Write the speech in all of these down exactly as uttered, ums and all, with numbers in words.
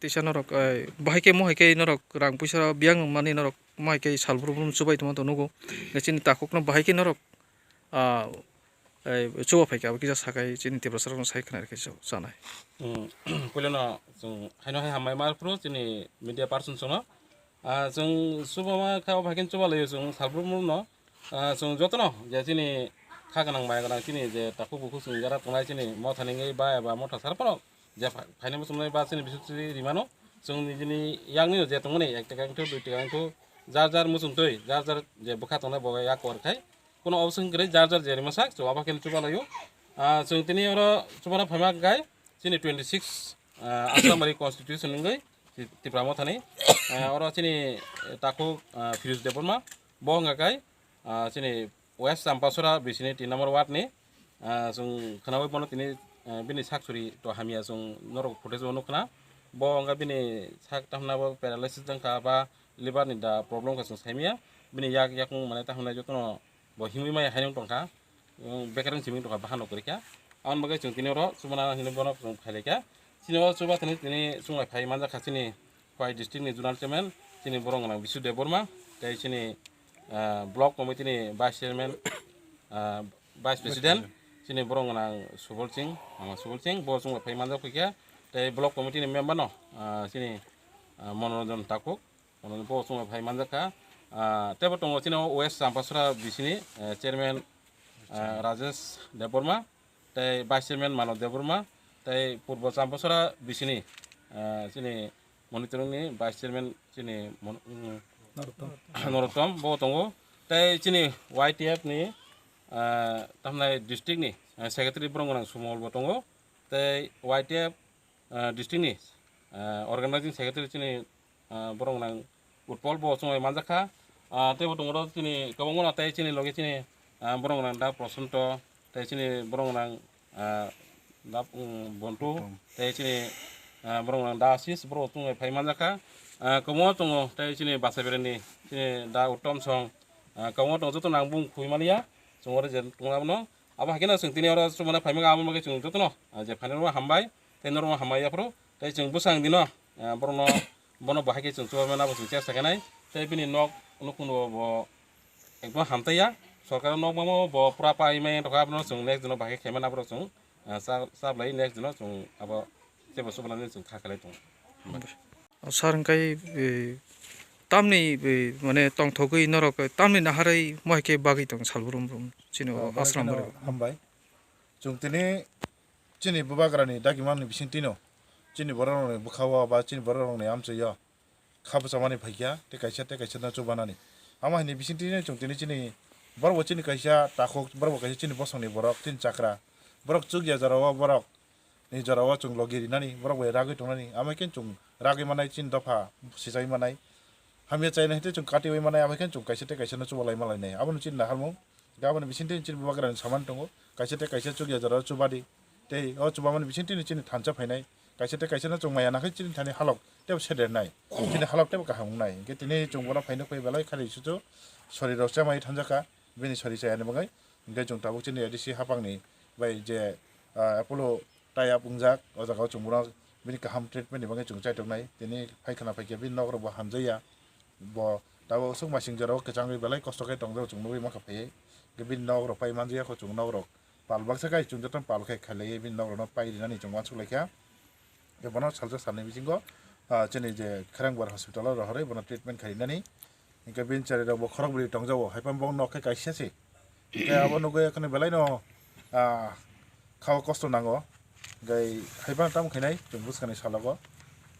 Teisa norok, eh, bahai khe mohai khe norok rang puisa biyang mani norok mohai khe sal brum brum chubai tongma tong nugo. Chini takhuk no bahai khe norok, ah, eh, chuba phaikha abo kisa sakai chini Tiprasa rokno sai khna rikhe chanai. Hmm, puilano chwng haino hai hambai ma phuru chini media person chwngno. Ah, chwng chubama kha o phaikhe chuba laio chwng sal brum brum no. Ah, chwng jotono je chini kha gwnang maya gwnang chini je takhuk bukhuk chwng jara tongnai chini mothani wngwi ba eba motha sar phano je pha-, phainai muchungnai ba chini bisuk chini rimano chwng nijini yakni je tongmani ek taka wngthu dui taka wngthu jar jar muchungtwi jar jar je bwkha tongnai bo yak kor khai kuno option kwrwi jar jar je rima sak chwng abo khe chuba laio. Ah, chwng tini oro chubana phaima khai chini twenty six, ah, Aslamari constitution wngwi Ti-, Tipra mothani. Ah, oro chini takhuk, ah, Firuz Debbarma bo wngkha khai, ah, chini West Champasora bisini tin number ward ni, ah, chwng khnaui bono tini, ah, bini sak suri to hamya chwng norok footage o nukkhna. Bo wngkha bini sak tamna bo paralysis wngkha ba liver ni da problem kha chwng saimaya. Bini yak yakung mane tamna jotono bo himwi maya haino tongkha. Bekereng simi tongkha bahano kwrwikha. Aboni bagwi chwng tini oro chubana hinwi bono chwng phailaikha. Chini o chuba thani tini chwng bai phai manjakha chini Khowai district ni zonal chairman, chini borok gwnang Bisu Debbarma, tei chini, ah, block committee ni vice chairman, ah, vice president, chini borok gwnang Subol Singh, Mama Subol Singh, bo chwng bai phai manjak phaikha, tei block committee ni member no, ah, chini, ah, Monoranjan Takhuk, bo chwng bai phai manjakha. Ah, teibo tongo chini o West Champasora bisini, eh, chairman ah, Rajesh Debbarma, tei Vice Chairman Mano Debbarma, tei Purbo Champosora bisini, ah, chini monitoring ni Vice Chairman chini mon-, mm, Norottom. Norottom bo tongo, tei chini Y T F ni, ah, tamnai district ni, ah, secretary borok gwnang Sumol bo tongo, tei Y T F, ah, district ni, ah, organizing secretary chini, ah, borok gwnang Utpol bo chwng bai manjak kha. Ah, tei bo tongo oro chini kwbangma no tei chini logi chini, ah, borok gwnang da Prosanto tei chini borok gwnang, ah, da, um, Bontu tei chini, ah, borok gwnang da Asis borok chwng bai phai manjak kha. Ah, kwbangma tongo tei chini Basaibirani chini da Uttom Song, ah, kwbangma tongo joto nang bung khui maliya chwng oro je tongma no. Abo hai kheno chwng tini oro chumani phaimani abo bagwi chwng jotono, ah, je phainai rokno hambai, tei norokno hambai yaphuru, tei chwng bwsang dino, ah, borokno, bono bo hai khe chwng chubaimani abo chwng chesta khainai, tei bini nok nukhungno bo ekdom hamtaiya, sorkar nok mamo bo pura pai mai tongkha, abono chwng next dino bahai khe khaimani aphuru chwng, ah, cha-, chaplai next dino chwng abo teibo chubanani chwng kha khlai tongo. Sir, hwnkhe, eh, tamni, eh, mane tongthogwi norok, eh, tamni naharwi mohai khe bagwi tong sal brum brum chini o Oh, ashram borok bai. Hambai. Chwng tini chini bubagrani dagimani bising tino chini bororokni bwkha-o ba chini bororokni amchoi-o kha bwchamani phaikha tei kaisa tei kaisa no chubanani. Ama hai ni bising tini chwng tini chini borok bo chini kaisa takhuk, borok bo kaisa chini bosongni borok, chini chakra. Borok chukya jora-o borok ni jora-o chwng logi rinani, borok bai ragwi tongnani, amo khe chwng ragwi manai chini dopha sijai manai. Hamya chaina hete chwng katiwi manai, amo khe chwng kaisa tei kaisa no chubalai malainai. Abono chini naharmung, aboni bisingtwi chini bubagrani samani tongo, kaisa tei kaisa chukya jora-o chubadi. Tei o chubamani bisingtwi chini thansa phainai, kaisa tei kaisa no chwng maya nakhai chini thani halok tebo sedernai, chini halok tebo kaham wngnai. Hwnkhe tini chwng bono phaino khe belai khali suchu sorirok chamai thanjakha, bini sori chayani bagwi. Hwnkhe chwng tabuk chini A D C hapangni bai je, ah, Apollo tie up wngjak, o jaga o chwng bono bini kaham treatment ni bagwi chwng chaitoknai. Tini phai khna phaikhe bini nok rok bo hamjakya, bo tabuk swk masing jora o kwchangwi belai kosto khe tongjak chwng nugwi mankha phaiwi. Hwnkhe bini nok rok pai manjakya kho chwng nok rok pal baksa khai chwng jotono pal khai khailaiwi bini nok rok no pai rinani chwng uansuk laikha. Hwnkhe bono salsa salni bisingo, ah, chini je Kharangbar hospital o rohorwi bono treatment khainani. Hwnkhe bini chari rok bo khorok bwrwi tongjago, haiphano bo nok khe kaisa se. Hwnkhe abo nugwi kheno belai no, ah, khao kosto nango. Hwnkhe haiphano tamo khainai chwng bwskangni salogo.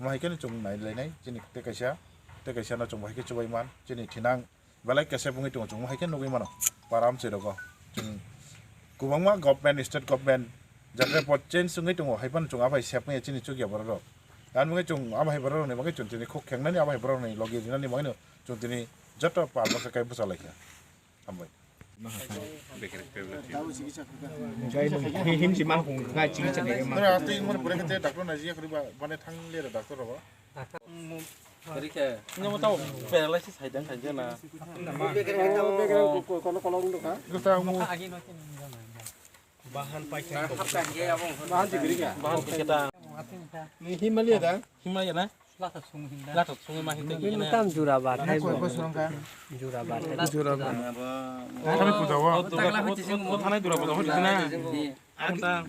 Omo hai kheno chwng nai lainai chini tei kaisa, tei kaisa no chwng bo hai khe chubai man chini thinang. Belai kesep wngwi tongo, chwng hai khe nugwi mano para amchoi rogo. Chwng kwbangma government, state government, jatra pot change wngwi tongo, hai phano chwng abai sep wngya chini chukya borok rok. Ani bagwi chwng abo hai borok rokni bagwi chwng tini khuk khengnani, abo hai borok rokni logi rinani bagwino chwng tini joto pal baksa kai bwcha laikha. Hambai. Himsi man hung kha chini chini ma. Ora tei mon pore khe doctor na ji khri ba, bane thang le doctor rogo. Rikhe. Namo tao paralysis hai dang hai jana. Bahan paikha. Bahan tikhe ta. Ni Himalaya da? Himalaya na? Lathok sungi ma hinte. Ini tam jura bathai. Jura bathai. Jura bathai. Thani puja wa. Thani jura puja ho disina. Ang ta.